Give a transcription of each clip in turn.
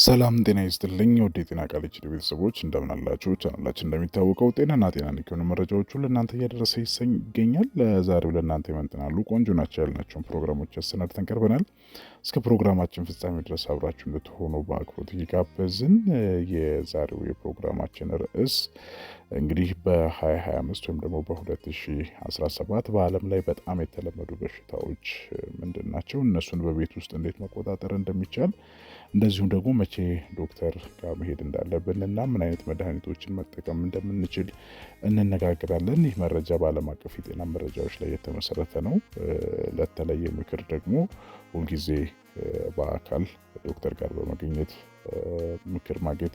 ሰላም ጤና ይስጥልኝ ውድ የጤና ቃል HD ቤተሰቦች እንደምን አላችሁ? ቻናላችን እንደሚታወቀው ጤናና ጤና ነክ የሆኑ መረጃዎቹን ለእናንተ እያደረሰ ይገኛል። ለዛሬው ለእናንተ ይመጥናሉ፣ ቆንጆ ናቸው ያልናቸውን ፕሮግራሞች አሰናድተን ቀርበናል። እስከ ፕሮግራማችን ፍጻሜ ድረስ አብራችሁ እንድትሆኑ በአክብሮት እየጋበዝን የዛሬው የፕሮግራማችን ርዕስ እንግዲህ በ2025 ወይም ደግሞ በ2017 በዓለም ላይ በጣም የተለመዱ በሽታዎች ምንድን ናቸው? እነሱን በቤት ውስጥ እንዴት መቆጣጠር እንደሚቻል፣ እንደዚሁም ደግሞ መቼ ዶክተር ጋር መሄድ እንዳለብን እና ምን አይነት መድኃኒቶችን መጠቀም እንደምንችል እንነጋገራለን። ይህ መረጃ በዓለም አቀፍ የጤና መረጃዎች ላይ የተመሰረተ ነው። ለተለየ ምክር ደግሞ ሁልጊዜ በአካል ዶክተር ጋር በመገኘት ምክር ማግኘት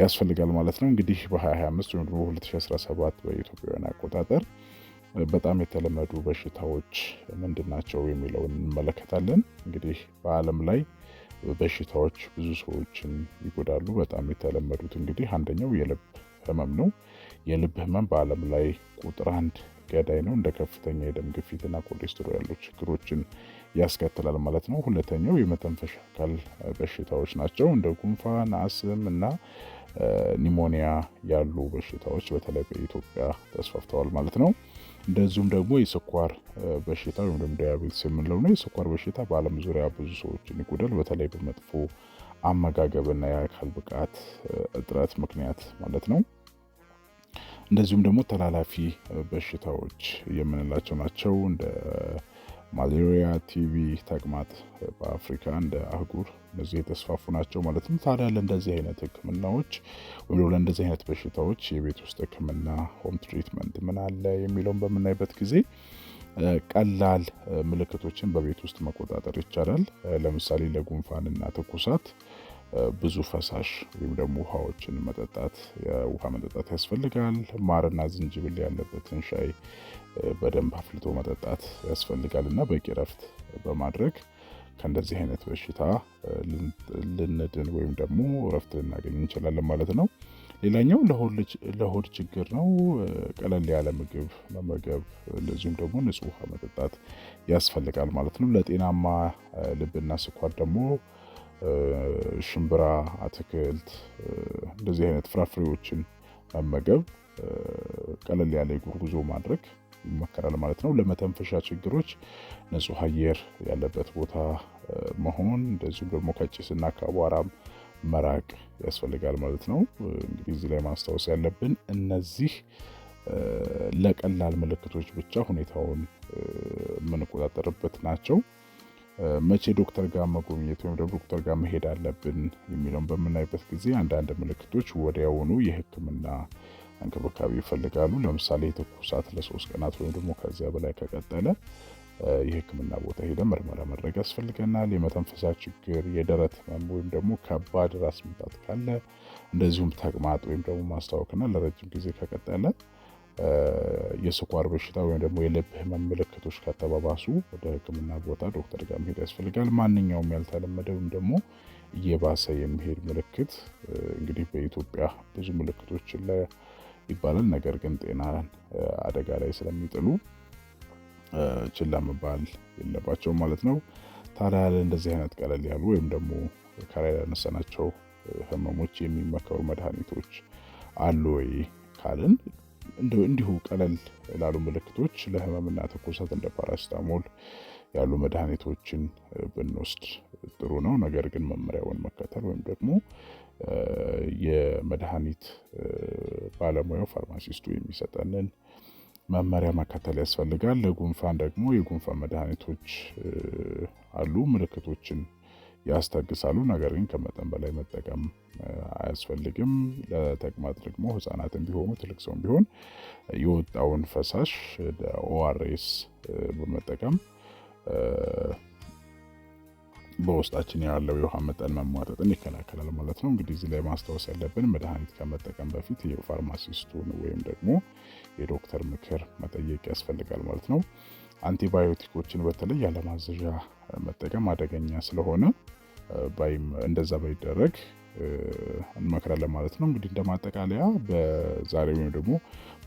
ያስፈልጋል ማለት ነው። እንግዲህ በ2025 ወይም ደግሞ በ2017 በኢትዮጵያውያን አቆጣጠር በጣም የተለመዱ በሽታዎች ምንድን ናቸው የሚለውን እንመለከታለን። እንግዲህ በዓለም ላይ በሽታዎች ብዙ ሰዎችን ይጎዳሉ። በጣም የተለመዱት እንግዲህ አንደኛው የልብ ህመም ነው። የልብ ህመም በዓለም ላይ ቁጥር አንድ ገዳይ ነው። እንደ ከፍተኛ የደም ግፊትና ኮሌስትሮል ያሉ ችግሮችን ያስከትላል ማለት ነው። ሁለተኛው የመተንፈሻ አካል በሽታዎች ናቸው። እንደ ጉንፋን፣ አስም እና ኒሞኒያ ያሉ በሽታዎች በተለይ በኢትዮጵያ ተስፋፍተዋል ማለት ነው። እንደዚሁም ደግሞ የስኳር በሽታ ወይም ደግሞ diabetes የምንለው ነው። የስኳር በሽታ በዓለም ዙሪያ ብዙ ሰዎችን ይጎዳል። በተለይ በመጥፎ አመጋገብና የአካል ብቃት እጥረት ምክንያት ማለት ነው። እንደዚሁም ደግሞ ተላላፊ በሽታዎች የምንላቸው ናቸው። እንደ ማሌሪያ፣ ቲቢ፣ ተቅማጥ በአፍሪካ እንደ አህጉር እነዚህ የተስፋፉ ናቸው ማለት ነው። ታዲያ ለእንደዚህ አይነት ሕክምናዎች ወይም ለእንደዚህ አይነት በሽታዎች የቤት ውስጥ ሕክምና home treatment ምን አለ የሚለውን በምናይበት ጊዜ ቀላል ምልክቶችን በቤት ውስጥ መቆጣጠር ይቻላል። ለምሳሌ ለጉንፋንና ትኩሳት ብዙ ፈሳሽ ወይም ደግሞ ውሃዎችን መጠጣት፣ ውሃ መጠጣት ያስፈልጋል። ማርና ዝንጅብል ያለበትን ሻይ በደንብ አፍልቶ መጠጣት ያስፈልጋል እና በቂ እረፍት በማድረግ ከእንደዚህ አይነት በሽታ ልንድን ወይም ደግሞ እረፍት ልናገኝ እንችላለን ማለት ነው። ሌላኛው ለሆድ ችግር ነው። ቀለል ያለ ምግብ መመገብ እንደዚሁም ደግሞ ንጹህ ውሃ መጠጣት ያስፈልጋል ማለት ነው። ለጤናማ ልብና ስኳር ደግሞ ሽምብራ፣ አትክልት፣ እንደዚህ አይነት ፍራፍሬዎችን መመገብ፣ ቀለል ያለ የእግር ጉዞ ማድረግ ይመከራል ማለት ነው። ለመተንፈሻ ችግሮች ንጹህ አየር ያለበት ቦታ መሆን፣ እንደዚሁም ደግሞ ከጭስና ከአቧራም መራቅ ያስፈልጋል ማለት ነው። እንግዲህ እዚህ ላይ ማስታወስ ያለብን እነዚህ ለቀላል ምልክቶች ብቻ ሁኔታውን የምንቆጣጠርበት ናቸው። መቼ ዶክተር ጋር መጎብኘት ወይም ደግሞ ዶክተር ጋር መሄድ አለብን የሚለውን በምናይበት ጊዜ አንዳንድ ምልክቶች ወዲያውኑ የሕክምና እንክብካቤ ይፈልጋሉ። ለምሳሌ ትኩሳት ለ3 ቀናት ወይም ደግሞ ከዚያ በላይ ከቀጠለ የሕክምና ቦታ ሄደን ምርመራ ማድረግ ያስፈልገናል። የመተንፈሻ ችግር፣ የደረት ህመም ወይም ደግሞ ከባድ ራስ ምታት ካለ፣ እንደዚሁም ተቅማጥ ወይም ደግሞ ማስታወክና ለረጅም ጊዜ ከቀጠለ፣ የስኳር በሽታ ወይም ደግሞ የልብ ህመም ምልክቶች ከተባባሱ ወደ ሕክምና ቦታ ዶክተር ጋር መሄድ ያስፈልጋል። ማንኛውም ያልተለመደ ወይም ደግሞ እየባሰ የሚሄድ ምልክት፣ እንግዲህ በኢትዮጵያ ብዙ ምልክቶች ይባላል። ነገር ግን ጤናን አደጋ ላይ ስለሚጥሉ ችላ መባል የለባቸውም ማለት ነው። ታዲያ እንደዚህ አይነት ቀለል ያሉ ወይም ደግሞ ከላይ ያነሳናቸው ህመሞች የሚመከሩ መድኃኒቶች አሉ ወይ ካልን እንዲሁ ቀለል ላሉ ምልክቶች ለህመምና ትኩሳት እንደ ፓራሲታሞል ያሉ መድኃኒቶችን ብንወስድ ጥሩ ነው። ነገር ግን መመሪያውን መከተል ወይም ደግሞ የመድኃኒት ባለሙያው ፋርማሲስቱ የሚሰጠንን መመሪያ መከተል ያስፈልጋል። ለጉንፋን ደግሞ የጉንፋን መድኃኒቶች አሉ፣ ምልክቶችን ያስታግሳሉ። ነገር ግን ከመጠን በላይ መጠቀም አያስፈልግም። ለተቅማጥ ደግሞ ህጻናትም ቢሆኑ ትልቅ ሰውም ቢሆን የወጣውን ፈሳሽ ORS በመጠቀም በውስጣችን ያለው የውሃ መጠን መሟጠጥን ይከላከላል ማለት ነው። እንግዲህ እዚህ ላይ ማስታወስ ያለብን መድኃኒት ከመጠቀም በፊት የፋርማሲስቱን ወይም ደግሞ የዶክተር ምክር መጠየቅ ያስፈልጋል ማለት ነው። አንቲባዮቲኮችን በተለይ ያለማዘዣ መጠቀም አደገኛ ስለሆነ ባይም እንደዛ ባይደረግ እንመክራለን ማለት ነው። እንግዲህ እንደ ማጠቃለያ በዛሬ ወይም ደግሞ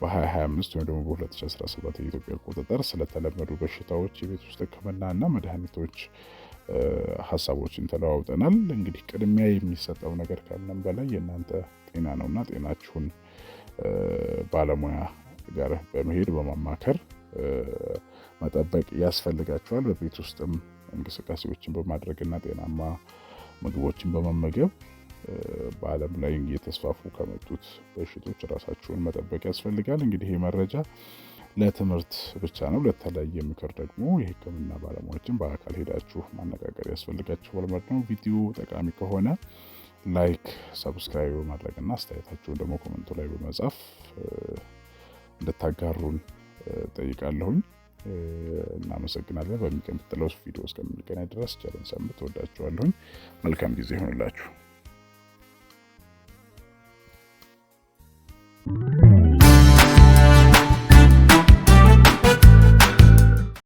በ2025 ወይም ደግሞ በ2017 የኢትዮጵያ አቆጣጠር ስለተለመዱ በሽታዎች የቤት ውስጥ ሕክምና እና መድኃኒቶች ሀሳቦችን ተለዋውጠናል። እንግዲህ ቅድሚያ የሚሰጠው ነገር ከምንም በላይ የእናንተ ጤና ነውና ጤናችሁን ባለሙያ ጋር በመሄድ በማማከር መጠበቅ ያስፈልጋችኋል። በቤት ውስጥም እንቅስቃሴዎችን በማድረግና ጤናማ ምግቦችን በመመገብ በዓለም ላይ እየተስፋፉ ከመጡት በሽቶች ራሳችሁን መጠበቅ ያስፈልጋል። እንግዲህ ይህ መረጃ ለትምህርት ብቻ ነው። ለተለያየ ምክር ደግሞ የሕክምና ባለሙያዎችን በአካል ሄዳችሁ ማነጋገር ያስፈልጋችኋል ማለት ነው። ቪዲዮ ጠቃሚ ከሆነ like፣ subscribe በማድረግና አስተያየታችሁን ደግሞ comment ኡ ላይ በመጻፍ እንድታጋሩን ጠይቃለሁኝ። እናመሰግናለን። በሚቀጥለው ቪዲዮ እስከምንገናኝ ድረስ ቸርን ሰንብት። እወዳችኋለሁኝ። መልካም ጊዜ ይሆንላችሁ።